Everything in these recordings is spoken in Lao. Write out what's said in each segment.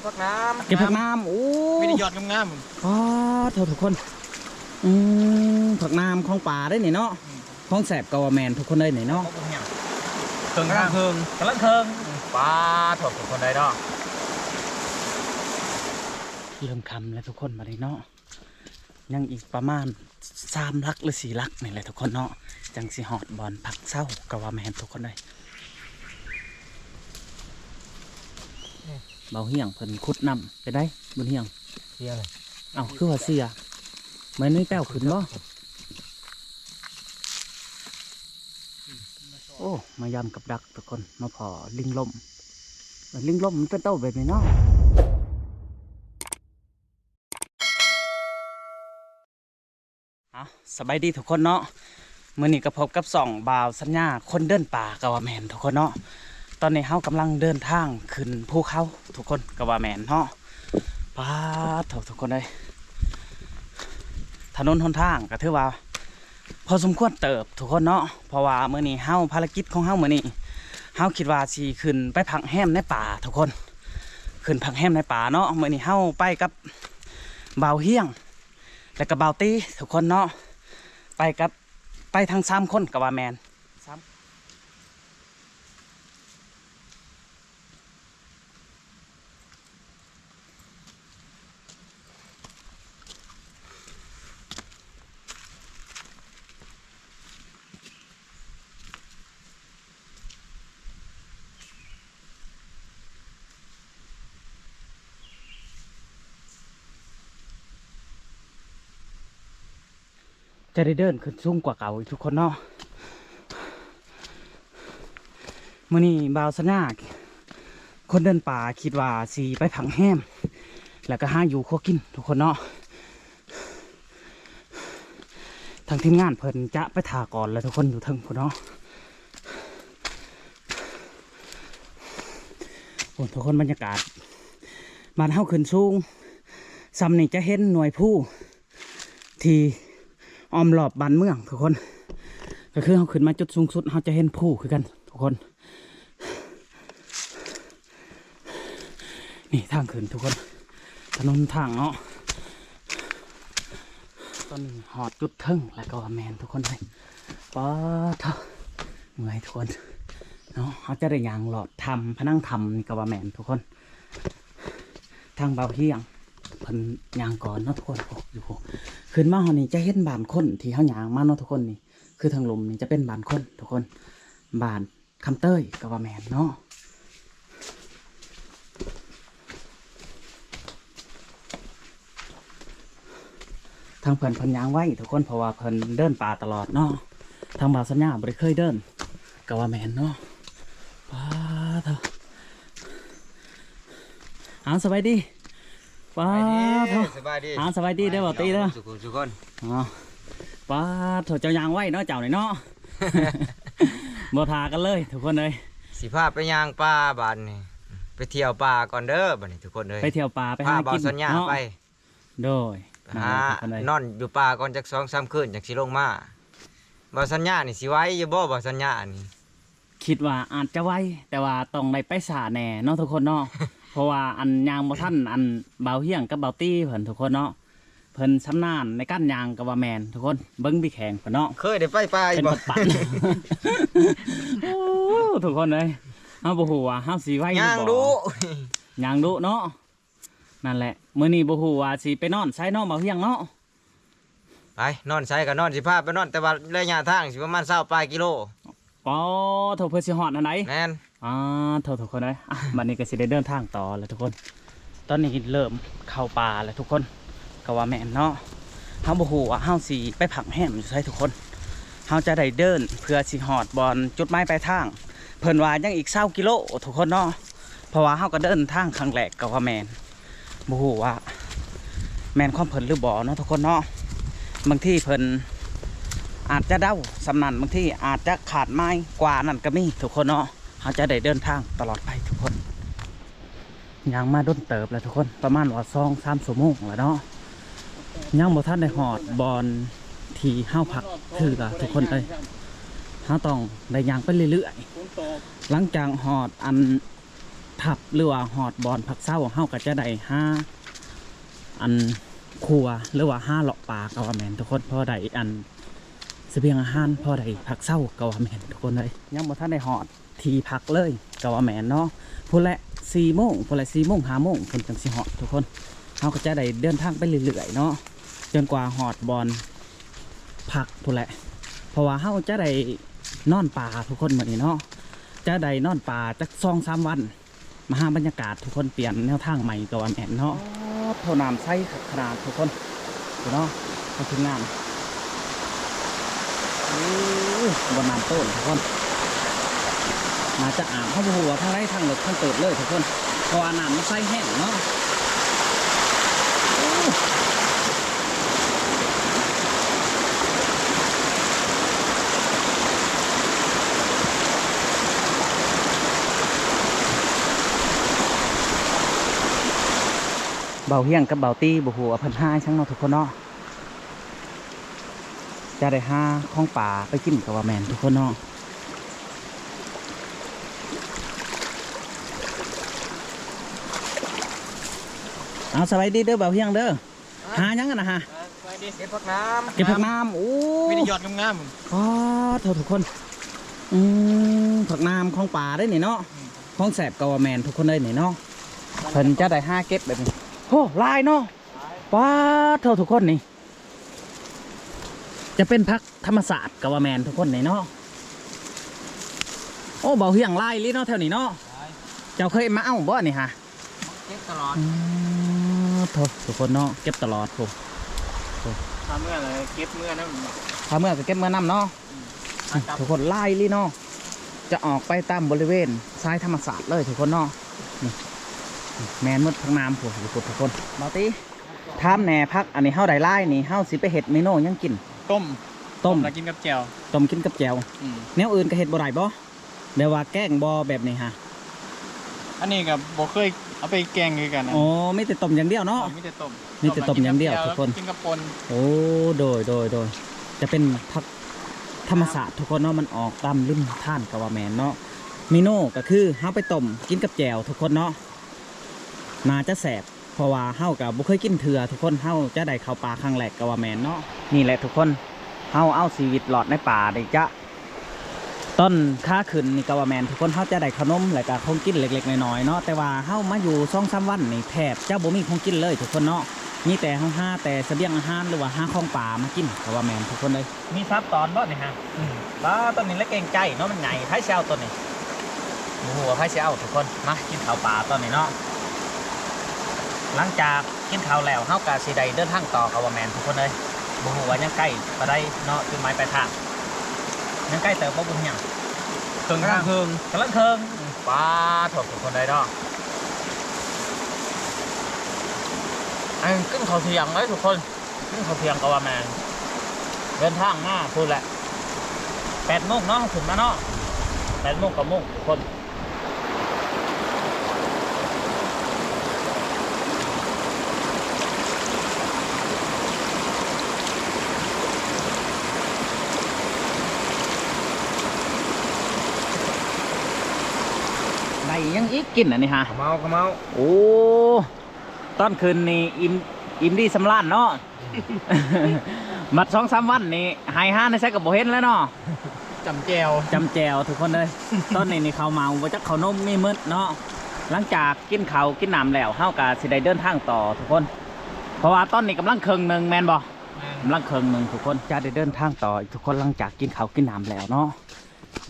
ຜັກໜາມ ເກັບຜັກໜາມ ໂອ້ ມີແຕ່ຍອດງາມໆ ປາດໂທ້ ທຸກຄົນ ອືມ ຜັກໜາມຂອງປ່າເດ້ນີ້ເນາະ ອືມ ຂອງແຊບກໍວ່າແມ່ນ ທຸກຄົນເອີຍ ນີ້ເນາະ ຂອງບໍ່ແຫ້ງ ເຄິ່ງທາງ ກຳລັງເຄິ່ງ ກຳລັງເຄິ່ງ ປາດໂທ້ ທຸກຄົນເອີຍເນາະ ເລີ່ມຄ່ຳແລ້ວ ທຸກຄົນ ບັດນີ້ເນາະ. ຍັງອີກປະມານສາມຫຼັກ ຫຼື ສີ່ຫຼັກນີ້ແຫຼະ ທຸກຄົນເນາະ ຈັ່ງຊິຮອດບ່ອນພັກເຊົາກໍວ່າແມ່ນ ທຸກຄົນເອີຍ ເບົາຮຽງເພິ່ນຂຸດນ້ຳ ເປັນໃດບຸນຮຽງ? ເສຍເລີຍ ເອົ້າ ຄືວ່າເສຍ ແມ່ນມີແປ້ວຂຶ້ນບໍ່? ໂອ້ ມາຢາມກັບດັກ ທຸກຄົນ ມາພໍ້ລິງລົມ ເອີ ລິງລົມມັນເປັນໂຕແບບນີ້ເນາະ. ເອົາ ສະບາຍດີທຸກຄົນເນາະ ມື້ນີ້ກໍພົບກັບຊ່ອງບ່າວສັນຍາຄົນເດີນປ່າກໍວ່າແມ່ນທຸກຄົນເນາະ ຕອນນີ້ເຮົາກຳລັງເດີນທາງຂຶ້ນພູເຂົາທຸກຄົນກໍວ່າແມ່ນເນາະ ປາດໂທ້ ທຸກຄົນເອີຍ ຖະໜົນຫົນທາງກໍຖືວ່າພໍສົມຄວນເຕີບທຸກຄົນເນາະ ເພາະວ່າມື້ນີ້ເຮົາ ພາລະກິດຂອງເຮົາມື້ນີ້ ເຮົາຄິດວ່າຊິຂຶ້ນໄປພັກແຮມໃນປ່າທຸກຄົນ ຂຶ້ນພັກແຮມໃນປ່າເນາະ ມື້ນີ້ເຮົາໄປກັບບ່າວຮຽງ ແລ້ວກໍບ່າວຕີທຸກຄົນເນາະ ໄປກັບ ໄປທັງສາມຄົນກໍວ່າແມ່ນ ສາມ ຈະໄດ້ເດີນຂຶ້ນສູງກວ່າເກົ່າອີກທຸກຄົນເນາະ ມື້ນີ້ບ່າວສັນຍາ ຄົນເດີນປ່າ ຄິດວ່າຊິໄປພັກແຮມ ແລ້ວກໍຫາຢູ່ຄົວກິນທຸກຄົນເນາະ ທາງທີມງານເພິ່ນຈະໄປຖ້າກ່ອນແລ້ວທຸກຄົນ ຢູ່ເທິງພຸ້ນເນາະ ໂອ້ ທຸກຄົນ ບັນຍາກາດ ບ້ານເຮົາຂຶ້ນສູງສ່ຳນີ້ຈະເຫັນໜ່ວຍພູທີ່ອ້ອມລອບບ້ານເມືອງທຸກຄົນ ກໍຄືເຮົາຂຶ້ນມາຈຸດສູງສຸດ ເຮົາຈະເຫັນພູຄືກັນທຸກຄົນ. ນີ້ທາງຂຶ້ນທຸກຄົນ ຖະໜົນທາງເນາະ ຕອນນີ້ຮອດຈຸດເທິງແລ້ວກໍວ່າແມ່ນທຸກຄົນເອີຍ ປາດໂທ້ ເມື່ອຍທຸກຄົນເນາະ ເຮົາຈະໄດ້ຍ່າງລອດຖ້ຳ ຜະໜັງຖ້ຳນີ້ກໍວ່າແມ່ນທຸກຄົນ ທາງບ່າວຮຽງເພິ່ນຍ່າງກ່ອນເນາະທຸກຄົນ ໂອ້ ຢູ່ ຂຶ້ນມາຮອດນີ້ຈະເຫັນບ້ານຄົນທີ່ເຮົາຍ່າງມາເນາະທຸກຄົນ ນີ້ຄືທາງລຸ່ມນີ້ຈະເປັນບ້ານຄົນທຸກຄົນ ບ້ານ ຄຳເຕີຍກໍວ່າແມ່ນເນາະ ທາງເພິ່ນ ເພິ່ນຍ່າງໄວທຸກຄົນ ເພາະວ່າເພິ່ນເດີນປ່າຕະຫຼອດເນາະ ທາງບ່າວສັນຍາບໍ່ໄດ້ເຄີຍເດີນ ກໍວ່າແມ່ນເນາະ ປາດໂທ້ ເອົາ ສະບາຍດີ ປາດໂທ້ ສະບາຍດີ ເອົາ ສະບາຍດີເດີ ບ່າວຕີເດີ ທຸກຄົນ ທຸກຄົນ ເອົາ ປາດໂທ້ ເຈົ້າຍ່າງໄວເນາະ ເຈົ້ານີ້ເນາະ. ບໍ່ຖ້າກັນເລີຍທຸກຄົນເອີຍ ຊິພາໄປຍ່າງປ່າບາດນີ້ ໄປທ່ຽວປ່າກ່ອນເດີບາດນີ້ທຸກຄົນເອີຍ ໄປທ່ຽວປ່າ ໄປຫາກິນເນາະ ໂດຍ ຫານອນຢູ່ປ່າກ່ອນຈັກສອງສາມຄືນ ຈັ່ງຊິລົງມາ ບ່າວສັນຍານີ້ຊິໄຫວຢູ່ບໍ່ ບ່າວສັນຍານີ້? ຄິດວ່າອາດຈະໄຫວ ແຕ່ວ່າຕ້ອງໄດ້ໄປຊ້າແດ່ເນາະທຸກຄົນເນາະ ເພາະວ່າອັນຍ່າງບໍ່ທັນ ອັນບ່າວຮຽງກັບບ່າວຕີເພິ່ນທຸກຄົນເນາະ ເພິ່ນຊຳນານໃນການຍ່າງກໍວ່າແມ່ນທຸກຄົນ ເບິ່ງບີແຂງເພິ່ນເນາະ ເຄີຍໄດ້ໄປປ່າຢູ່ບໍ່? ໂອ້ ທຸກຄົນເອີຍ ເຮົາບໍ່ຮູ້ວ່າເຮົາຊິໄຫວຫຼືບໍ່ ຍ່າງດຸ ຍ່າງດຸເນາະ ນັ້ນແຫຼະ ມື້ນີ້ບໍ່ຮູ້ວ່າຊິໄປນອນໃສເນາະ ບ່າວຮຽງເນາະ ໄປນອນໃສກໍນອນ ຊິພາໄປນອນ ແຕ່ວ່າໄລຍະທາງຊິປະມານຊາວປາຍກິໂລ ປາດໂທ້ ເພື່ອຊິຮອດຫັ້ນໃດ ແມ່ນ ອາ ໂທ້ໆ ຄົນເອີຍ ອາ ບັດນີ້ກໍຊິໄດ້ເດີນທາງຕໍ່ແລ້ວທຸກຄົນ ຕອນນີ້ເລີ່ມເຂົ້າປ່າແລ້ວທຸກຄົນ ກໍວ່າແມ່ນເນາະ ເຮົາບໍ່ຮູ້ວ່າເຮົາຊິໄປພັກແຮມຢູ່ໃສທຸກຄົນ ເຮົາຈະໄດ້ເດີນເພື່ອຊິຮອດບ່ອນຈຸດໝາຍປາຍທາງ ເພິ່ນວ່າຍັງອີກຊາວກິໂລທຸກຄົນເນາະ ເພາະວ່າເຮົາກໍເດີນທາງຄັ້ງແລກກໍວ່າແມ່ນ ບໍ່ຮູ້ວ່າແມ່ນຄວາມເພິ່ນຫຼືບໍ່ເນາະທຸກຄົນເນາະ ບາງທີເພິ່ນອາດຈະເດົາສ່ຳນັ້ນ ບາງທີອາດຈະຄາດໝາຍກວ່ານັ້ນກໍມີທຸກຄົນເນາະ ເຮົາຈະໄດ້ເດີນທາງຕະຫຼອດໄປທຸກຄົນ ຍ່າງມາດົນເຕີບແລ້ວທຸກຄົນ ປະມານວ່າສອງສາມຊົ່ວໂມງແລ້ວເນາະ ຍັງບໍ່ທັນໄດ້ຮອດບ່ອນທີ່ເຮົາພັກເທື່ອທຸກຄົນເອີຍ ເຮົາຕ້ອງໄດ້ຍ່າງໄປເລື້ອຍໆ ຫຼັງຈາກຮອດອັນ ທັບ ຫຼືວ່າຮອດບ່ອນພັກເຊົາ ເຮົາກໍຈະໄດ້ຫາ ອັນ ຄົວ ຫຼືວ່າຫາເລາະປ່າກໍວ່າແມ່ນທຸກຄົນ ພໍໄດ້ອັນສະບຽງອາຫານ ພໍໄດ້ພັກເຊົາກໍວ່າແມ່ນທຸກຄົນເອີຍ. ຍັງບໍ່ທັນໄດ້ຮອດທີ່ພັກເລີຍກໍວ່າແມ່ນເນາະ ພຸ້ນແຫຼະ ສີ່ໂມງ ພຸ້ນແຫຼະ ສີ່ໂມງ ຫ້າໂມງ ເພິ່ນຈັ່ງຊິຮອດທຸກຄົນ. ເຮົາກໍຈະໄດ້ເດີນທາງໄປເລື້ອຍໆເນາະ ຈົນກວ່າຮອດບ່ອນພັກພຸ້ນແຫຼະ ເພາະວ່າເຮົາຈະໄດ້ນອນປ່າທຸກຄົນ ມື້ນີ້ເນາະ ຈະໄດ້ນອນປ່າຈັກສອງສາມວັນ ມາຫາບັນຍາກາດທຸກຄົນ ປ່ຽນແນວທາງໃໝ່ກໍວ່າແມ່ນເນາະ. ໂອ້ ນ້ຳໃສຄັກຂະໜາດທຸກຄົນ ເນາະ ມາເຖິງນ້ຳ ໂອ້ ບ່ອນນ້ຳໂຕນທຸກຄົນ ໜ້າຈະອາບ ເຮົາບໍ່ຮູ້ວ່າທາງໃດ ທາງເລິກ ທາງເຕີບເລີຍທຸກຄົນ ເພາະວ່ານ້ຳມັນໃສແຮງເນາະ. ໂອ້ ບ່າວຮຽງກັບບ່າວຕີ ບໍ່ຮູ້ວ່າເພິ່ນຫາຫຍັງເນາະທຸກຄົນເນາະ ຈະໄດ້ຫາຂອງປ່າໄປກິນກໍວ່າແມ່ນທຸກຄົນເນາະ. ເອົາ ສະບາຍດີເດີບ່າວຮຽງເດີ. ຫາຫຍັງຫັ້ນນະຫາ? ສະບາຍດີ ເກັບຜັກໜາມ ເກັບຜັກໜາມ. ໂອ້ ມີແຕ່ຍອດງາມໆ ປາດໂທ້ທຸກຄົນ. ອືມ ຜັກໜາມຂອງປ່າເດ້ນີ້ເນາະ ອືມ ຂອງແຊບກໍວ່າແມ່ນທຸກຄົນເອີຍນີ້ເນາະ. ເພິ່ນຈະໄດ້ຫາເກັບແບບນີ້ ໂອ້ ຫຼາຍເນາະ ຫຼາຍ ປາດໂທ້ທຸກຄົນ ນີ້ຈະເປັນຜັກທຳມະຊາດກໍວ່າແມ່ນທຸກຄົນນີ້ເນາະ. ໂອ້ ບ່າວຮຽງ ຫຼາຍອີ່ຫຼີເນາະແຖວນີ້ເນາະ ຫຼາຍ. ເຈົ້າເຄີຍມາເອົາບໍ່ນີ້ຫາ? ເກັບຕະຫຼອດ ອືມ ໂທ້ທຸກຄົນເນາະ ເກັບຕະຫຼອດພຸ້ນ ພາເມືອເລີຍ ເກັບເມືອນຳ ພາເມືອກໍເກັບເມືອນຳເນາະ. ອືມ ທຸກຄົນ ຫຼາຍອີ່ຫຼີເນາະ ຈະອອກໄປຕາມບໍລິເວນຊາຍທຳມະຊາດເລີຍທຸກຄົນເນາະ. ນີ້ ນີ້ແມ່ນໝົດທັງນ້ຳພຸ້ນ ທຸກຄົນ ບໍ່ຕິ ຖາມແດ່ ຜັກອັນນີ້ເຮົາໄດ້ຫຼາຍນີ້ ເຮົາຊິໄປເຮັດເມນູຫຍັງກິນ? ຕົ້ມ ຕົ້ມ ແລ້ວກິນກັບແຈ່ວ ຕົ້ມກິນກັບແຈ່ວ. ອືມ ແນວອື່ນກໍເຮັດບໍ່ໄດ້ບໍ່? ແບບວ່າແກງບໍ່ແບບນີ້ຫາ? ອັນນີ້ກໍບໍ່ເຄີຍເອົາໄປແກງຄືກັນ. ອໍ ມີແຕ່ຕົ້ມຢ່າງດຽວເນາະ. ເອີ ມີແຕ່ຕົ້ມ ມີແຕ່ຕົ້ມຢ່າງດຽວທຸກຄົນ ກິນກັບປົ່ນ. ໂອ້ ໂດຍ ໂດຍ ໂດຍ ຈະເປັນຜັກທຳມະຊາດທຸກຄົນເນາະ ມັນອອກຕາມລິມທາງກໍວ່າແມ່ນເນາະ. ເມນູກໍຄືເຮົາໄປຕົ້ມກິນກັບແຈ່ວທຸກຄົນເນາະ ໜ້າຈະແຊບ ເພາະວ່າເຮົາກໍບໍ່ເຄີຍກິນເທື່ອທຸກຄົນ ເຮົາຈະໄດ້ເຂົ້າປ່າຄັ້ງແລກກໍວ່າແມ່ນເນາະ. ນີ້ແຫຼະທຸກຄົນ ເຮົາເອົາຊີວິດລອດໃນປ່າໄດ້ຈະ ຕອນຂາຂຶ້ນນີ້ກໍວ່າແມ່ນທຸກຄົນ ເຮົາຈະໄດ້ເຂົ້າໜົມ ແລ້ວກໍຂອງກິນເລັກໆນ້ອຍໆເນາະ ແຕ່ວ່າເຮົາມາຢູ່ສອງສາມວັນນີ້ ແທບຈະບໍ່ມີຂອງກິນເລີຍທຸກຄົນເນາະ ມີແຕ່ເຮົາຫາແຕ່ສະບຽງອາຫານ ຫຼືວ່າຫາຂອງປ່າມາກິນກໍວ່າແມ່ນທຸກຄົນເອີຍ. ມີສາມຕອນບໍ່ນີ້ຫາ? ອືມ ປາ ຕອນນີ້ລະເກງໃຈເນາະ ມັນໃຫຍ່ ໃຜຊິເອົາຕອນນີ້? ບໍ່ຮູ້ວ່າໃຜຊິເອົາທຸກຄົນ. ມາກິນເຂົ້າປ່າຕອນນີ້ເນາະ ຫຼັງຈາກ ກິນເຂົ້າແລ້ວ ເຮົາກະຊິໄດ້ເດີນທາງຕໍ່ ເຂົາວ່າແມ່ນທຸກຄົນເອີຍ. ບໍ່ຮູ້ວ່າຍັງໄກປານໃດເນາະ ຈຸດໝາຍປາຍທາງ ຍັງໄກເຕີບບໍ່ ບໍ່ຮຽງ? ເຄິ່ງທາງ ກຳລັງເຄິ່ງ ກຳລັງເຄິ່ງ. ປາໂທ້ ທຸກຄົນເອີຍເນາະ ອັນກິນເຂົ້າທ່ຽງເລີຍທຸກຄົນ ກິນເຂົ້າທ່ຽງກໍວ່າແມ່ນ. ເດີນທາງມາພຸ້ນແຫຼະ ແປດໂມງເນາະ ເຮົາຂຶ້ນມາເນາະ ແປດໂມງ ເກົ້າໂມງທຸກຄົນ. ໄດ້ຫຍັງອີກກິນອັນນີ້ຫາ? ຂະເໝົາ ຂະເໝົາ. ໂອ້ ຕອນຄືນນີ້ອີ່ມ ອີ່ມດີສຳລານເນາະ. ບັດສອງສາມວັນນີ້ ຫາຍຫາໃນໃສກໍບໍ່ເຫັນແລ້ວເນາະ. ຈຳແຈ່ວ ຈຳແຈ່ວທຸກຄົນເອີຍ. ຕອນນີ້ນີ້ເຂົ້າເໝົາ ບໍ່ຈັກເຂົ້າໜົມມີໝົດເນາະ. ຫຼັງຈາກກິນເຂົ້າກິນນ້ຳແລ້ວ ເຮົາກໍຊິໄດ້ເດີນທາງຕໍ່ທຸກຄົນ ເພາະວ່າຕອນນີ້ກຳລັງເຄິ່ງໜຶ່ງແມ່ນບໍ່? ແມ່ນ ກຳລັງເຄິ່ງໜຶ່ງທຸກຄົນ. ຈະໄດ້ເດີນທາງຕໍ່ອີກທຸກຄົນ ຫຼັງຈາກກິນເຂົ້າກິນນ້ຳແລ້ວເນາະ.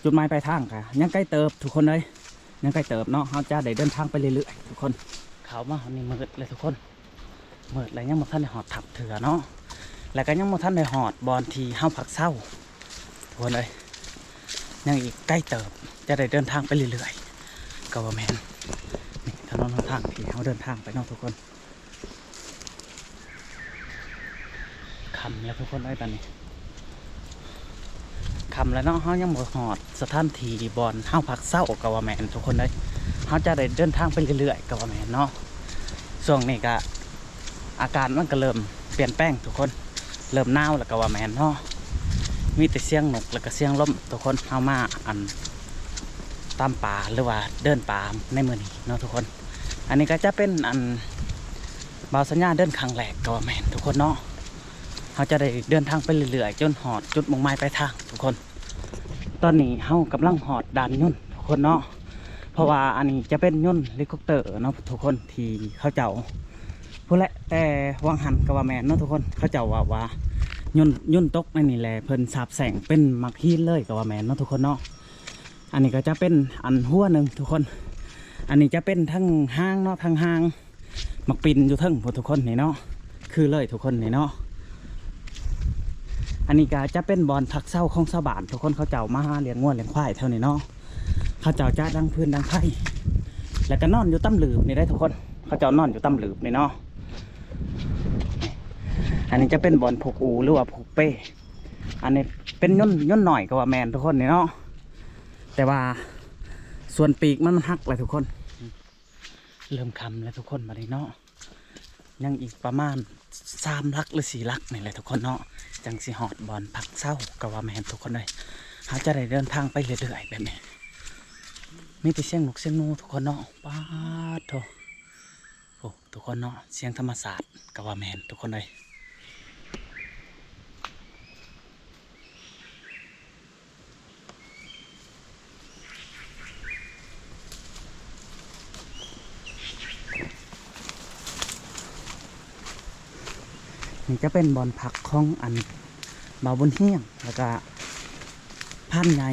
ຈຸດໝາຍປາຍທາງກໍຍັງໄກເຕີບທຸກຄົນເອີຍ ຍັງໄກເຕີບເນາະ. ເຮົາຈະໄດ້ເດີນທາງໄປເລື້ອຍໆທຸກຄົນ. ເຂົ້າມາຮອດນີ້ມືດເລີຍທຸກຄົນ ມືດແລ້ວ ຍັງບໍ່ທັນໄດ້ຮອດຖ້ຳເທື່ອເນາະ ແລ້ວກໍຍັງບໍ່ທັນໄດ້ຮອດບ່ອນທີ່ເຮົາພັກເຊົາທຸກຄົນເອີຍ. ຍັງອີກໄກເຕີບ ຈະໄດ້ເດີນທາງໄປເລື້ອຍໆ ກໍວ່າແມ່ນ. ນີ້ຖະໜົນຫົນທາງທີ່ເຮົາເດີນທາງໄປເນາະທຸກຄົນ. ຄ່ຳແລ້ວທຸກຄົນເອີຍ ຕອນນີ້ຄ່ຳແລ້ວເນາະ. ເຮົາຍັງບໍ່ຮອດສະຖານທີ່ບ່ອນເຮົາພັກເຊົາກໍວ່າແມ່ນທຸກຄົນເອີຍ. ເຮົາຈະໄດ້ເດີນທາງໄປເລື້ອຍໆກໍວ່າແມ່ນເນາະ. ຊ່ວງນີ້ກະອາກາດມັນກະເລີ່ມປ່ຽນແປງທຸກຄົນ ເລີ່ມໜາວແລ້ວກໍວ່າແມ່ນເນາະ. ມີແຕ່ສຽງນົກແລ້ວກໍສຽງລົມທຸກຄົນ. ເຮົາມາອັນ ຕຳປາ ຫຼືວ່າເດີນປ່າໃນມື້ນີ້ເນາະທຸກຄົນ. ອັນນີ້ກໍຈະເປັນອັນ ບ່າວສັນຍາເດີນຄັ້ງແລກກໍວ່າແມ່ນທຸກຄົນເນາະ. ເຮົາຈະໄດ້ເດີນທາງໄປເລື້ອຍໆ ຈົນຮອດຈຸດມຸ່ງໝາຍປາຍທາງທຸກຄົນ. ຕອນນີ້ເຮົາກຳລັງຮອດດ່ານຍົນທຸກຄົນເນາະ, ເພາະວ່າອັນນີ້ຈະເປັນຍົນເຮລິຄອບເຕີເນາະທຸກຄົນ ທີ່ເຂົາເຈົ້າ ພຸ້ນແຫຼະ ແຕ່ຫວ່າງຫັ້ນກໍວ່າແມ່ນເນາະທຸກຄົນ. ເຂົາເຈົ້າເວົ້າວ່າຍົນ ຍົນຕົກໃນນີ້ແຫຼະ ເພິ່ນສາບແຊ່ງເປັນໝາກຫີນເລີຍກໍວ່າແມ່ນເນາະທຸກຄົນເນາະ. ອັນນີ້ກໍຈະເປັນອັນຫົວໜຶ່ງທຸກຄົນ. ອັນນີ້ຈະເປັນທັງຮາງເນາະ ທັງຮາງ ໝາກປິນຢູ່ເທິງພຸ້ນທຸກຄົນນີ້ເນາະ ຄືເລີຍທຸກຄົນນີ້ເນາະ. ອັນນີ້ກໍຈະເປັນບ່ອນພັກເຊົາຂອງຊາວບ້ານທຸກຄົນ, ເຂົາເຈົ້າມາຫາລ້ຽງງົວລ້ຽງຄວາຍແຖວນີ້ເນາະ. ເຂົາເຈົ້າຈະດັງຟືນດັງໄຟ ແລ້ວກໍນອນຢູ່ຕຳຫຼືບນີ້ໄດ໋ທຸກຄົນ, ເຂົາເຈົ້ານອນຢູ່ຕຳຫຼືບນີ້ເນາະ. ອັນນີ້ຈະເປັນບ່ອນຜູກອູ ຫຼືວ່າຜູກເປ. ອັນນີ້ເປັນຍົນ ຍົນນ້ອຍກໍວ່າແມ່ນທຸກຄົນນີ້ເນາະ, ແຕ່ວ່າສ່ວນປີກມັນ ມັນຫັກແລ້ວທຸກຄົນ. ເລີ່ມຄ່ຳແລ້ວທຸກຄົນ ບັດນີ້ເນາະ, ຍັງອີກປະມານສາມຫຼັກ ຫຼື ສີ່ຫຼັກນີ້ແຫຼະທຸກຄົນເນາະ ຈັ່ງຊິຮອດບ່ອນພັກເຊົາກໍວ່າແມ່ນທຸກຄົນເອີຍ. ເຮົາຈະໄດ້ເດີນທາງໄປເລື້ອຍໆແບບນີ້ ມີແຕ່ສຽງນົກສຽງໜູທຸກຄົນເນາະ. ປາດໂທ້ ໂອ້ ທຸກຄົນເນາະ, ສຽງທຳມະຊາດກໍວ່າແມ່ນທຸກຄົນເອີຍ. ນີ້ຈະເປັນບ່ອນພັກຂອງອັນບ່າວບຸນຮຽງ ແລ້ວກະພານໃຫຍ່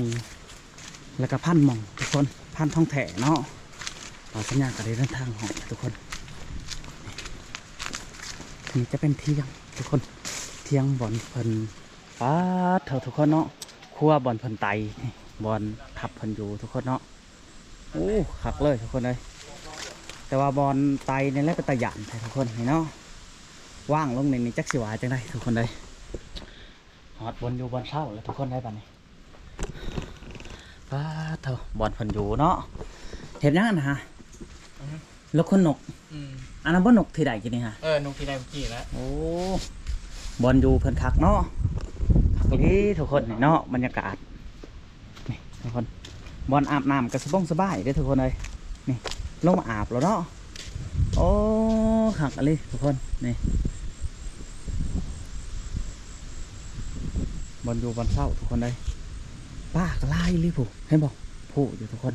ແລ້ວກະພານໝ່ອງທຸກຄົນ, ພານທອງແທ້ເນາະ. ບ່າວສັນຍາກໍໄດ້ເດີນທາງຮອດທຸກຄົນ. ນີ້ຈະເປັນທຽງທຸກຄົນ, ທຽງບ່ອນເພິ່ນ ປາດໂທ້ ທຸກຄົນເນາະ, ຄົວບ່ອນເພິ່ນໄຕ ບ່ອນທັບເພິ່ນຢູ່ທຸກຄົນເນາະ. ໂອ້ ຄັກເລີຍທຸກຄົນເອີຍ, ແຕ່ວ່າບ່ອນໄຕນີ້ແຫຼະເປັນຕາຢ້ານແທ້ທຸກຄົນນີ້ເນາະ. ວາງລົງນີ້ ນີ້ຈັກຊິວ່າຈັ່ງໃດທຸກຄົນເອີຍ. ຮອດບ່ອນຢູ່ບ່ອນເຊົາແລ້ວທຸກຄົນເອີຍ ບັດນີ້. ປາດໂທ້ ບ່ອນເພິ່ນຢູ່ເນາະ. ເຮັດຫຍັງຫັ້ນນະ? ອືມ ລົກຂົນນົກ. ອືມ ອັນນັ້ນບໍ່ນົກທີ່ໄດ້ກີ້ນີ້ຫະ? ເອີ ນົກທີ່ໄດ້ເມື່ອກີ້ແຫຼະ. ໂອ້ ບ່ອນຢູ່ເພິ່ນຄັກເນາະ, ຄັກອີ່ຫຼີທຸກຄົນນີ້ເນາະ ບັນຍາກາດ. ນີ້ທຸກຄົນ, ບ່ອນອາບນ້ຳກໍສະບົງສະບາຍເດ້ທຸກຄົນເອີຍ. ນີ້ລົງມາອາບແລ້ວເນາະ. ໂອ້ ຄັກອີ່ຫຼີທຸກຄົນ. ນີ້ບ່ອນຢູ່ບ່ອນເຊົາທຸກຄົນເອີຍ. ປາກໍຫຼາຍອີ່ຫຼີພຸ້ນ ເຫັນບໍ່? ພຸ້ນຢູ່ທຸກຄົນ.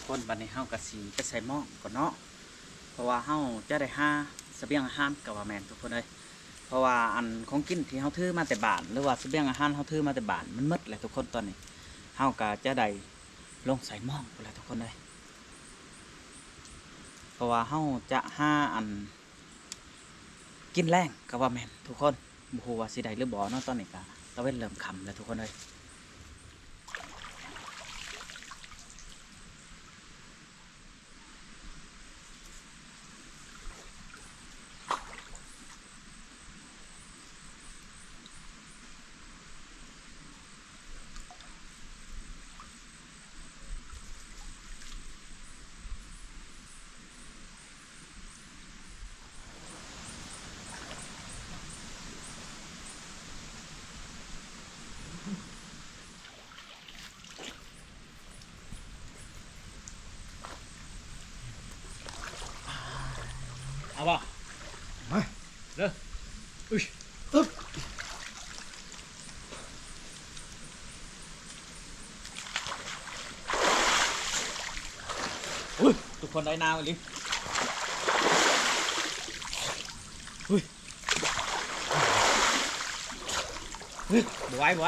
ຄົນ ບັດນີ້ເຮົາກໍຊິໄປໃສ່ໝ້ອງກ່ອນເນາະ ເພາະວ່າເຮົາຈະໄດ້ຫາສະບຽງອາຫານ ກໍວ່າແມ່ນທຸກຄົນເອີຍ. ເພາະວ່າອັນຂອງກິນທີ່ເຮົາຖືມາແຕ່ບ້ານ ຫຼືວ່າສະບຽງອາຫານເຮົາຖືມາແຕ່ບ້ານມັນໝົດແລ້ວທຸກຄົນ. ຕອນນີ້ເຮົາກໍຈະໄດ້ລົງໃສ່ໝ້ອງພຸ້ນແຫຼະທຸກຄົນເອີຍ ເພາະວ່າເຮົາຈະຫາອັນ ກິນແລງກໍວ່າແມ່ນທຸກຄົນ. ບໍ່ຮູ້ວ່າຊິໄດ້ຫຼືບໍ່ເນາະ. ຕອນນີ້ກໍຕາເວັນເລີ່ມຄ່ຳແລ້ວທຸກຄົນເອີຍ. ເອົາບໍ່? ມາ ເດີ ອຸ້ຍ ອຶບ ອຸ້ຍ ທຸກຄົນ ໄດ້ນາວອີ່ຫຼີ. ອຸ້ຍ ບໍ່ໄຫວ ບໍ່ໄ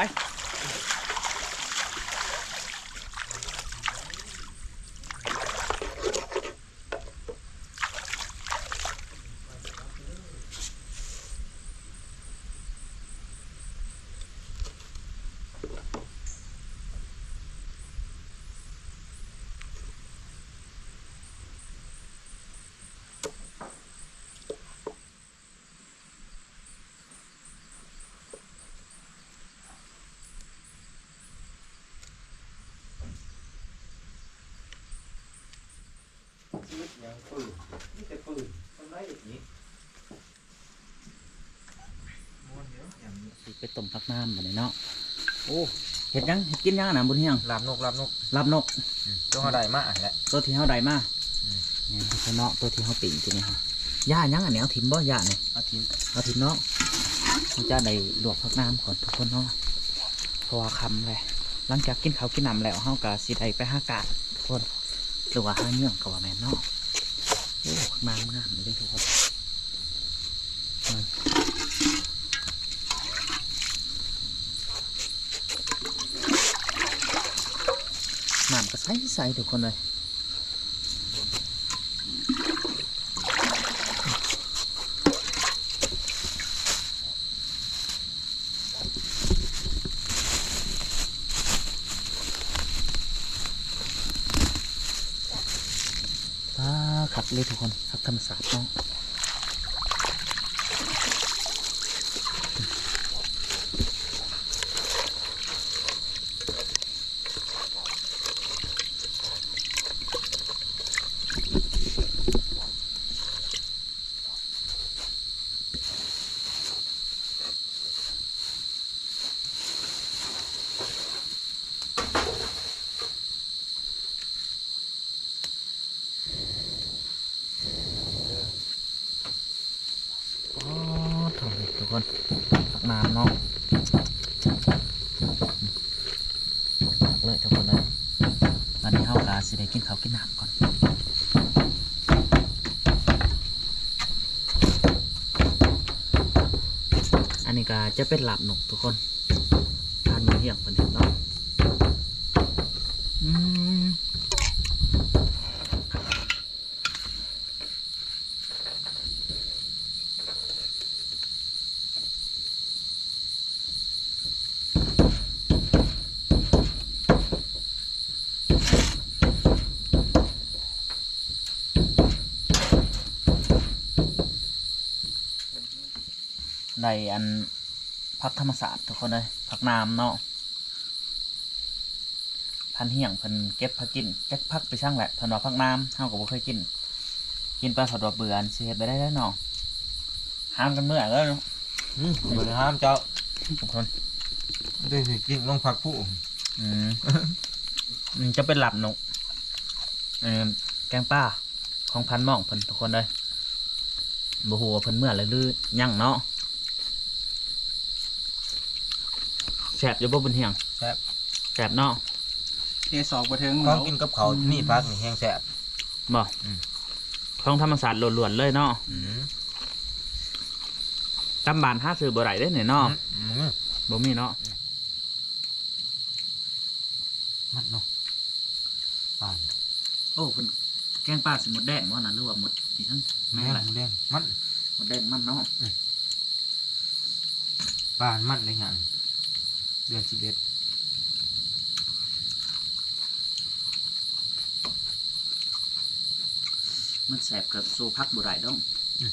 ຫວ. ຊີວິດຫຍັງປືນ ມີແຕ່ປືນ ທຳໄມອີກນີ້ ມ່ວນຢູ່ຫຍັງນີ້. ຊິໄປຕົ້ມຜັກໜາມບັດນີ້ເນາະ. ໂອ້ ເຮັດຫຍັງ ເຮັດກິນຫຍັງອັນນັ້ນ ບຸນຮຽງ? ລາບນົກ ລາບນົກ ລາບນົກ. ອືມ ໂຕເຮົາໄດ້ມາຫັ້ນແຫຼະ ໂຕທີ່ເຮົາໄດ້ມາ. ອືມ ແມ່ນເນາະ ໂຕທີ່ເຮົາປີ້ງກິນນີ້. ຢາຫຍັງອັນນີ້ ເອົາຖິ້ມບໍ່? ຢານີ້ ເອົາຖິ້ມ ເອົາຖິ້ມເນາະ. ເຮົາຈະໄດ້ລວກຜັກໜາມກ່ອນທຸກຄົນເນາະ ເພາະວ່າຄ່ຳແລ້ວ. ຫຼັງຈາກກິນເຂົ້າກິນນ້ຳແລ້ວ ເຮົາກໍຊິໄດ້ໄປຫາການທຸກຄົນ ຫຼືວ່າຫາເຫຍື່ອງກໍວ່າແມ່ນເນາະ. ໂອ້ ຜັກໜາມງາມເດ້ທຸກຄົນ. ນ້ຳກໍໃສໆ ທຸກຄົນເອີຍ. ປາ ຄັກເລີຍທຸກຄົນ ຄັກທຳມະຊາດເນາະ. ອໍ ໂທ້ ທຸກຄົນ ຜັກໜາມເນາະ ຄັກເລີຍທຸກຄົນເອີຍ. ບັດນີ້ເຮົາກໍຊິໄດ້ກິນເຂົ້າກິນນ້ຳກ່ອນ. ອັນນີ້ກໍຈະເປັນລາບນົກທຸກຄົນ ທ່ານມາຮຽງເພິ່ນເຮັດເນາະ. ອືມ ໄດ້ອັນ ຜັກທຳມະຊາດທຸກຄົນເອີຍ ຜັກໜາມເນາະ. ທ່ານຮຽງເພິ່ນເກັບຫາກິນ ຈັກຜັກໄປສັງແຫຼະ ເພິ່ນວ່າຜັກໜາມ ເຮົາກໍບໍ່ເຄີຍກິນ ກິນໄປເພິ່ນວ່າເບື່ອ ຊິເຮັດແບບໃດເນາະ. ຫາມກັນເມື່ອເດີ. ອືມ ບໍ່ໄດ້ຫາມເຈົ້າ ທຸກຄົນ ໄດ້ຊິກິນລົງຜັກຜູ້. ອືມ ອືມ ຈະເປັນລາບນົກ ເອີ ແກງປາ ຂອງພັນໝ້ອງເພິ່ນທຸກຄົນເອີຍ. ບໍ່ຮູ້ວ່າເພິ່ນເມືອແລ້ວຫຼືຍັງເນາະ. ແຊບຢູ່ບໍ່ບຸນຮຽງ? ແຊບ ແຊບເນາະ. ເຮສອກບໍ່ເຖິງ ຂອງກິນກັບເຂົ້າ ອືມ ມີຜັກນີ້ແຮງແຊບ ບໍ່? ອືມ ຂອງທຳມະຊາດລ້ວນໆເລີຍເນາະ. ອືມ ຕາມບ້ານຫາຊື້ບໍ່ໄດ້ເດ້ນີ້ເນາະ. ອືມ ບໍ່ມີເນາະ. ມັນເນາະ ປາ ໂອ້ ເພິ່ນແກງປາໃສ່ມົດແດງບໍ່ນະ ຫຼືວ່າມົດອີ່ຫຍັງ? ແມ່ນແຫຼະ ມົດແດງມັນ ມົດແດງມັນເນາະ. ອືມ ປາມັນໄດ້ຫຍັງ ເດືອນສິບເອັດ ມັນແຊບກໍສູ້ຜັກບໍ່ໄດ້ດອກ. ອືມ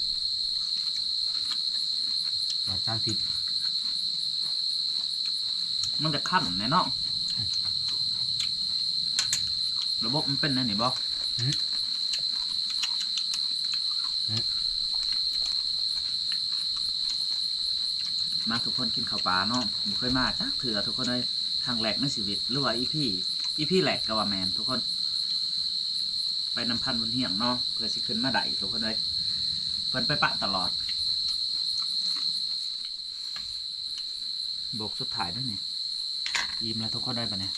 ປອດສານພິດ ມັນຈະຄັນແດ່ເນາະ. ອືມ ລະບົບມັນເປັນແນວນີ້ບໍ່? ອືມ ອືມ ມາທຸກຄົນ ກິນເຂົ້າປາເນາະ. ບໍ່ເຄີຍມາຈັກເທື່ອທຸກຄົນເອີຍ ຄັ້ງແລກໃນຊີວິດ ຫຼືວ່າອີພີ ອີພີແລກກໍວ່າແມ່ນທຸກຄົນ. ໄປນຳພັນບຸນຮຽງເນາະ ເພື່ອຊິຂຶ້ນມາໄດ້ທຸກຄົນເອີຍ ເພິ່ນໄປປະຕະຫຼອດ. ໂບກສຸດທ້າຍເດີ້ນີ້ ອີ່ມແລ້ວທຸກຄົນເອີຍ ບັດນີ້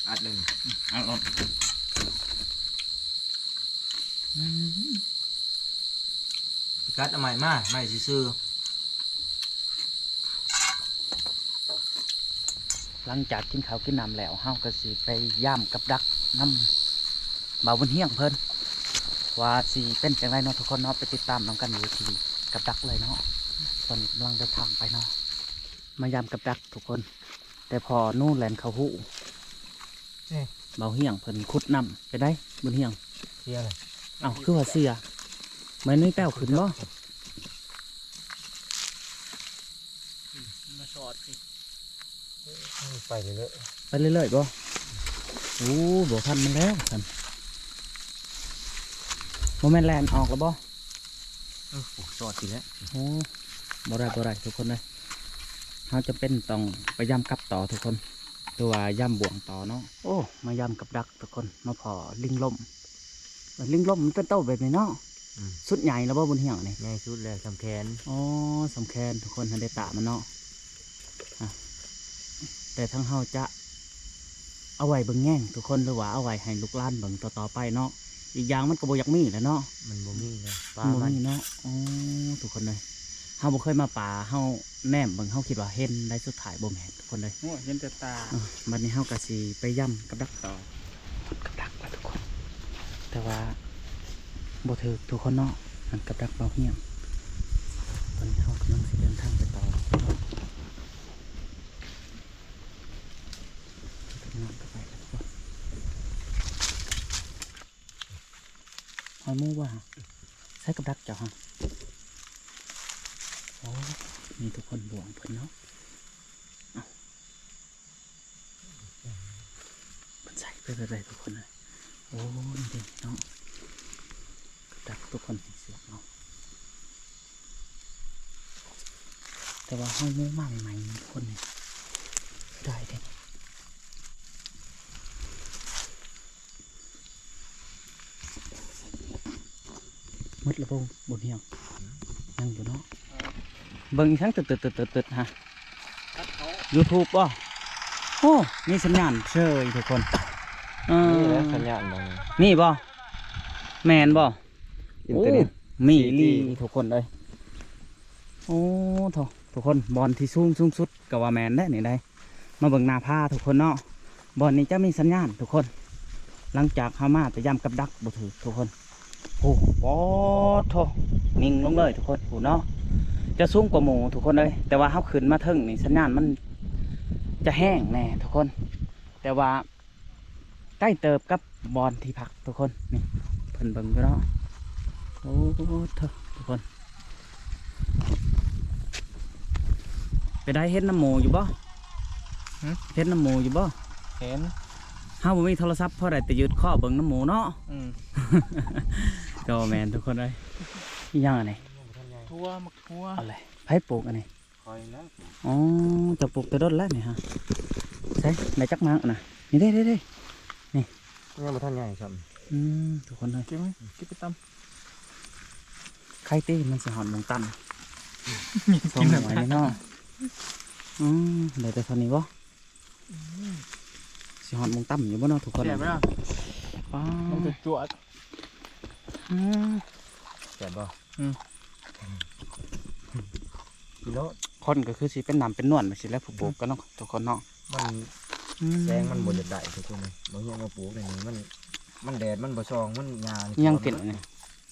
ອັດເລີຍ ອັດລົງ. ອືມ ພິກັດເອົາໃໝ່ມາ ໃໝ່ຊື່ໆ. ຫຼັງຈາກກິນເຂົ້າກິນນ້ຳແລ້ວ ເຮົາກໍຊິໄປຢາມກັບດັກນຳບ່າວບຸນຮຽງເພິ່ນ ວ່າຊິເປັນຈັ່ງໃດເນາະທຸກຄົນເນາະ. ໄປຕິດຕາມນຳກັນຢູ່ທີ່ກັບດັກເລີຍເນາະ. ຕອນນີ້ກຳລັງເດີນທາງໄປເນາະ ມາຢາມກັບດັກທຸກຄົນ ແຕ່ພໍໜູແລ່ນເຂົ້າຮູ. ເອີ ບ່າວຮຽງເພິ່ນຂຸດນ້ຳ ເປັນໃດບຸນຮຽງ? ເສຍເລີຍ. ເອົ້າ ຄືວ່າເສຍ? ແມ່ນມີແປ້ວຂຶ້ນບໍ່? ມາສອດຊິ ໄປເລື້ອຍໆ ໄປເລື້ອຍໆບໍ່? ໂອ້ ບໍ່ທັນມັນແລ້ວຊັ້ນ ບໍ່ແມ່ນແລ່ນອອກແລ້ວບໍ່? ເອີ ໂອ້ ສອດຊິແລ້ວ. ໂອ້ ບໍ່ໄດ້ ບໍ່ໄດ້ທຸກຄົນເອີຍ ເຮົາຈຳເປັນຕ້ອງໄປຢາມກັບຕໍ່ທຸກຄົນ ຫຼືວ່າຢາມບ່ວງຕໍ່ເນາະ. ໂອ້ ມາຢາມກັບດັກທຸກຄົນ ມາພໍ້ລິງລົມ. ເອີ ລິງລົມມັນເປັນໂຕແບບນີ້ເນາະ. ອືມ ສຸດໃຫຍ່ແລ້ວບໍ່ບຸນຮຽງນີ້? ໃຫຍ່ສຸດແລ້ວ ສ່ຳແຂນ. ອໍ ສ່ຳແຂນທຸກຄົນ ຫັ້ນເດຕາມັນເນາະ. ອາ ແຕ່ທາງເຮົາຈະເອົາໄວ້ເບິ່ງແຍງທຸກຄົນ ຫຼືວ່າເອົາໄວ້ໃຫ້ລູກຫຼານເບິ່ງຕໍ່ໆໄປເນາະ. ອີກຢ່າງມັນກໍບໍ່ຢາກມີແຫຼະເນາະ ມັນບໍ່ມີເນາະ ປາ ມັນບໍ່ມີເນາະ. ອໍ ທຸກຄົນເອີຍ ເຮົາບໍ່ເຄີຍມາປ່າ ເຮົາແນມເບິ່ງ ເຮົາຄິດວ່າເຫັນໄດ໋ ສຸດທ້າຍບໍ່ແມ່ນ ຄົນເອີຍ. ໂອ້ ເຫັນແຕ່ຕາ. ເອີ ບັດນີ້ເຮົາກໍຊິໄປຢາມກັບດັກຕໍ່ ກັບດັກລະທຸກຄົນ ແຕ່ວ່າບໍ່ຖືກທຸກຄົນເນາະ. ຫັ້ນກັບດັກເບົາຮຽງ. ຕອນນີ້ເຮົາກຳລັງຊິເດີນທາງໄປຕໍ່ ເດີນທາງໄປແລ້ວທຸກຄົນ. ຫອຍໝູບໍ່? ໃສ່ກັບດັກເຈົ້າຫັ້ນ. ໂອ້ ນີ້ທຸກຄົນ ບ່ວງເພິ່ນເນາະ. ເອົ້າ ເພິ່ນໃສ່ໄປແບບໃດທຸກຄົນເອີຍ? ໂອ້ ນີ້ເດ້ເນາະ ກັບດັກທຸກຄົນ ເປັນເຊືອກເນາະ. ແຕ່ວ່າຫອຍໝູມາໃໝ່ໆ ທຸກຄົນ ນີ້ ເສຍດາຍເດ້. ໝົດແລ້ວບໍ່ ບໍ່ຮຽງ? ຍັງຢູ່ເນາະ. ເບິ່ງອີ່ຫຍັງຕຶດໆໆໆ ຮະ? ຢູທູບບໍ່? ໂອ້ ມີສັນຍານເສີຍທຸກຄົນ. ເອີ ນີ້ແຫຼະສັນຍານ ມີບໍ່? ແມ່ນບໍ່? ອິນເຕີເນັດ ໂອ້ ມີອີ່ຫຼີ ສີ່ຈີ ທຸກຄົນເອີຍ. ໂອ້ ໂທ້ ທຸກຄົນ ບ່ອນທີ່ສູງ ສູງສຸດກໍວ່າແມ່ນແຫຼະນີ້ໄດ໋. ມາເບິ່ງໜ້າຜາທຸກຄົນເນາະ. ບ່ອນນີ້ຈະມີສັນຍານທຸກຄົນ ຫຼັງຈາກເຮົາມາແຕ່ຢາມກັບດັກບໍ່ຖືກທຸກຄົນ. ໂອ້ ປາດໂທ້ ຍິງລົງເລີຍທຸກຄົນ ພຸ້ນເນາະ. ຈະສູງກວ່າໝູ່ທຸກຄົນເອີຍ ແຕ່ວ່າເຮົາຂຶ້ນມາເທິງນີ້ ສັນຍານມັນຈະແຮງແດ່ທຸກຄົນ ແຕ່ວ່າ ໃກ້ເຕີບກັບບ່ອນທີ່ພັກທຸກຄົນ. ນີ້ເພິ່ນເບິ່ງຢູ່ເນາະ. ໂອ້ ໂທ້ ທຸກຄົນ ເປັນໃດ ເຫັນນຳໝູ່ຢູ່ບໍ່? ຫຶ? ເຫັນນຳໝູ່ຢູ່ບໍ່? ເຫັນ. ເຮົາບໍ່ມີໂທລະສັບ ພໍໄດ້ແຕ່ຢືດຄໍເບິ່ງນຳໝູ່ເນາະ. ອືມ ກໍແມ່ນທຸກຄົນເອີຍ. ອີຫຍັງອັນນີ້? ຖົ່ວ ໝາກຖົ່ວ. ເອົາເລີຍ ໃຜປູກອັນນີ້? ຂ້ອຍແລ້ວ. ອໍ ເຈົ້າປູກແຕ່ດົນແລ້ວນີ້ຮະ. ໃສ ໄດ້ຈັກໝາກນະ? ນີ້ເດ້ ເດ້ ເດ້ ນີ້ ຍັງບໍ່ທັນໃຫຍ່ຊ້ຳ. ອືມ ທຸກຄົນເອີຍ ເກັບໄວ້ ເກັບໄປຕຳ. ໄຄຕິ ມັນຊິຮອດໝ່ອງຕັນ ສອງໜ່ວຍນີ້ເນາະ. ອືມ ໄດ້ແຕ່ເທົ່ານີ້ບໍ່? ອືມ ເ ຊິຮອດໂມງຕ່ຳຢູ່ບໍ່ເນາະທຸກຄົນ? ແຊບເນາະ ວ້າວ ມັນຈະຈວດ ອືມ ແຊບບໍ່? ອືມ ກິນໂລດ ຄົນກໍຄືຊິເປັນນ້ຳເປັນນວນໄປຊີ້ແຫຼະ ຜູ້ປູກກໍເນາະ ອືມ ທຸກຄົນເນາະ ມັນ ອືມ ແສງມັນບໍ່ຢາກໄດ້ທຸກຄົນເລີຍ ບໍ່ເຮັດມາປູກນີ້ ມັນ ມັນແດດມັນບໍ່ສ່ອງ ມັນຫຍ້ານີ້ ຍັງກິນອັນນີ້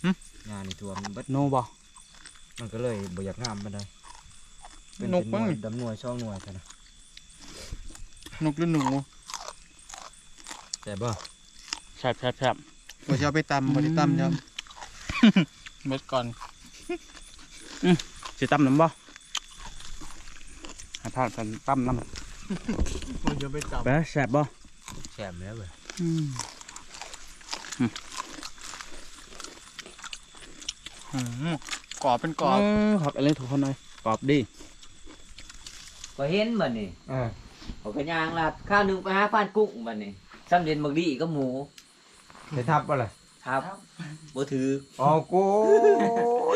ຫຶ ຫຍ້ານີ້ຖ້ວມເບິດ ໂນບໍ່? ມັນກໍເລີຍບໍ່ຢາກງາມປານໃດ ເປັນ ນົກ ເປັນໜ່ວຍ ເບິ່ງນີ້ ດຳໜ່ວຍສອງໜ່ວຍຊັ້ນນະ ນົກຫຼືໜູ? ແຊບບໍ່? ແຊບໆໆ ວ່າຊິເອົາໄປຕຳ ບໍ່ໄດ້ຕຳ ອືມ ຊ້ຳ ເບິດກ່ອນ ອືມ ຊິຕຳນຳບໍ່? ໃຫ້ພານເພິ່ນຕຳນຳ ບໍ່ຢາກໄປຕຳ ແບບແຊບບໍ່? ແຊບແລ້ວເວີຍ ອືມ ອືມ ອືມ ກອບເປັນກອບ ເອີ ຄັກອີ່ຫຼີທຸກຄົນເອີຍ ກອບດີ ຂ້ອຍເຫັນບັດນີ້ ເອີ ຂ້ອຍກໍຍ່າງລັດ ຄາວໜຶ່ງໄປຫາພານກຸ້ງ ບັດນີ້ສຳເລັດບັກດີກັບໝູ ໄປທັບບໍ່ລະ? ທັບ ບໍ່ຖືກ ອໍ ໂກ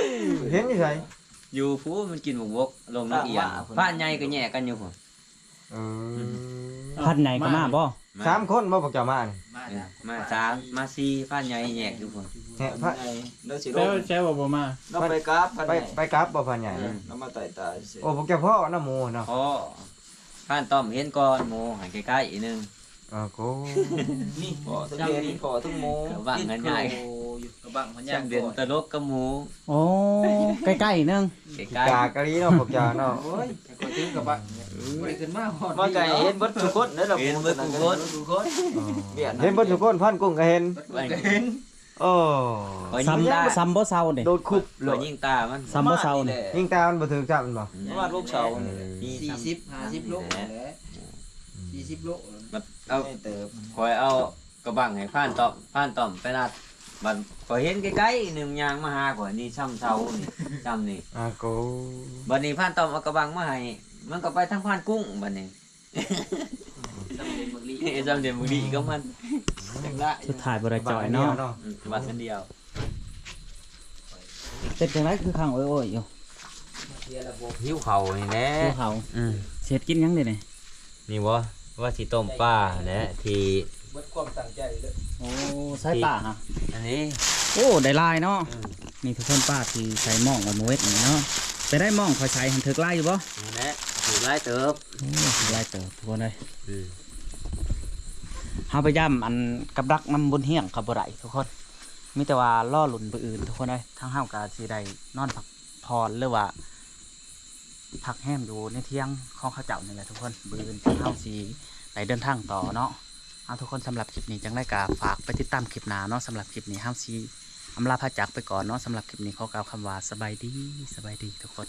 ຍ ເຫັນຢູ່ໃສ? ຢູ່ພຸ້ນ ມັນກິນບັກບົກ ລົງນ້ຳອຽງ ພານໃຫຍ່ກໍແຍກກັນຢູ່ພຸ້ນ ເອີ ພານໃຫຍ່ກໍມາບໍ່? ມາ ສາມຄົນບໍ່ພວກເຈົ້າມານີ້? ມາ ເອີ ມາສາມ ມາສີ່ ພານໃຫຍ່ແຍກຢູ່ພຸ້ນ ແຮະ ພານໃຫຍ່ລາວຊິລົງ ແຊວວ່າບໍ່ມາ ລາວໄປກັບ ໄປ ໄປກັບບໍ່ພານໃຫຍ່? ເອີ ລາວມາໄຕ່ຕາຊື່ ໂອ້ ພວກເຈົ້າພໍ້ນຳໝູເນາະ ພໍ້ ພານຕ້ອມເຫັນກ່ອນໝູ ໃຫ້ໃກ້ໆໜຶ່ງ ອາໂກ ນີ້ພໍ້ທັງເຫັນ ພໍ້ທັງໝູ ກະບັງກັນໃຫຍ່ ກະບັງເພິ່ນຍ່າງ ເປັນຕະຫຼົກກັບໝູ ໂອ້ ໃກ້ໆໜຶ່ງ ໃກ້ໆ ກາກະລີເນາະ ພວກເຈົ້າເນາະ ໂອ້ຍ ຂ້ອຍຖືກະບັງ ບໍ່ໄດ້ຂຶ້ນມາຮອດ ມາໄກເຫັນເບິດທຸກຄົນເດີລະ ເຫັນເບິດທຸກຄົນ ເຫັນເບິດທຸກຄົນ ພານກຸ້ງກໍເຫັນ ເຫັນ ໂອ້ ສ່ຳ ສ່ຳບໍ່ເຊົານີ້ ໂດດຄຸບໂລດ ຍິງຕາມັນ ສ່ຳບໍ່ເຊົານີ້ ຍິງຕາມັນບໍ່ຖືກຊ້ຳແມ່ນບໍ່? ປະມານຫົກເຊົານີ້ແຫຼະ ສີ່ສິບ ຫ້າສິບໂລນີ້ແຫຼະ ສີ່ສິບໂລ ມັນເອົາ ຂ້ອຍເອົາກະບັງໃຫ້ພານຕ້ອມ ພານຕ້ອມໄປລັດ ບັດຂ້ອຍເຫັນໃກ້ໆໜຶ່ງຍ່າງມາຫາຂ້ອຍ ນີ້ຊ້ຳເຊົານີ້ ຊ້ຳນີ້ ອາໂກ ບັດນີ້ພານຕ້ອມເອົາກະບັງມາໃຫ້ ມັນກໍໄປທາງພານກຸ້ງບັດນີ້ ສຳເລັດບັກລີ ເອີ ສຳເລັດບັກລີກັບມັນ ຈັກລະ ສຸດທ້າຍບໍ່ໄດ້ຈ່ອຍເນາະ ອືມ ບາດອັນດຽວ ເປັນຈັ່ງໃດຄືຄັງໂອ້ຍໆຢູ່? ຫິວເຂົ້ານີ້ແຫຼະ ຫິວເຂົ້າ ອືມ ຊິເຮັດກິນຫຍັງເດນີ້? ນີ້ບໍ່ ວ່າຊິຕົ້ມປາແຫຼະ ທີ່ ເບິດຄວາມຕັ້ງໃຈເລີຍ ໂອ້ ໃສ່ປາຫະ ອັນນີ້ ໂອ້ ໄດ້ຫຼາຍເນາະ ອືມ ນີ້ທຸກຄົນ ປາທີ່ໃສ່ມອງໄວ້ມື້ເວັນນີ້ເນາະ ໄປໄດ້ມອງຂ້ອຍໃສ່ຫັ້ນ ຖືກຫຼາຍຢູ່ບໍ່? ນັ້ນແຫຼະ ຖືກຫຼາຍເຕີບ ໂອ້ ຫຼາຍເຕີບທຸກຄົນເອີຍ ອືມ ເຮົາໄປຢ້ຳອັນກັບດັກນຳບຸນຮຽງເຂົາບໍ່ໄດ້ທຸກຄົນ ມີແຕ່ວ່າລໍລຸ້ນມື້ອື່ນທຸກຄົນເອີຍ ທາງເຮົາກໍຊິໄດ້ນອນພັກຜ່ອນ ຫຼືວ່າພັກແຮມຢູ່ໃນທຽງຂອງເຂົາເຈົ້ານີ້ແຫຼະທຸກຄົນ ມື້ອື່ນທາງເຮົາຊິໄດ້ເດີນທາງຕໍ່ເນາະ ເອົາ ທຸກຄົນ ສຳລັບຄລິບນີ້ຈັ່ງໃດກໍຝາກໄປຕິດຕາມຄລິບໜ້າເນາະ ສຳລັບຄລິບນີ້ເຮົາຊິອຳລາພາຈາກໄປກ່ອນເນາະ ສຳລັບຄລິບນີ້ຂໍກ່າວຄຳວ່າສະບາຍດີ ສະບາຍດີທຸກຄົນ.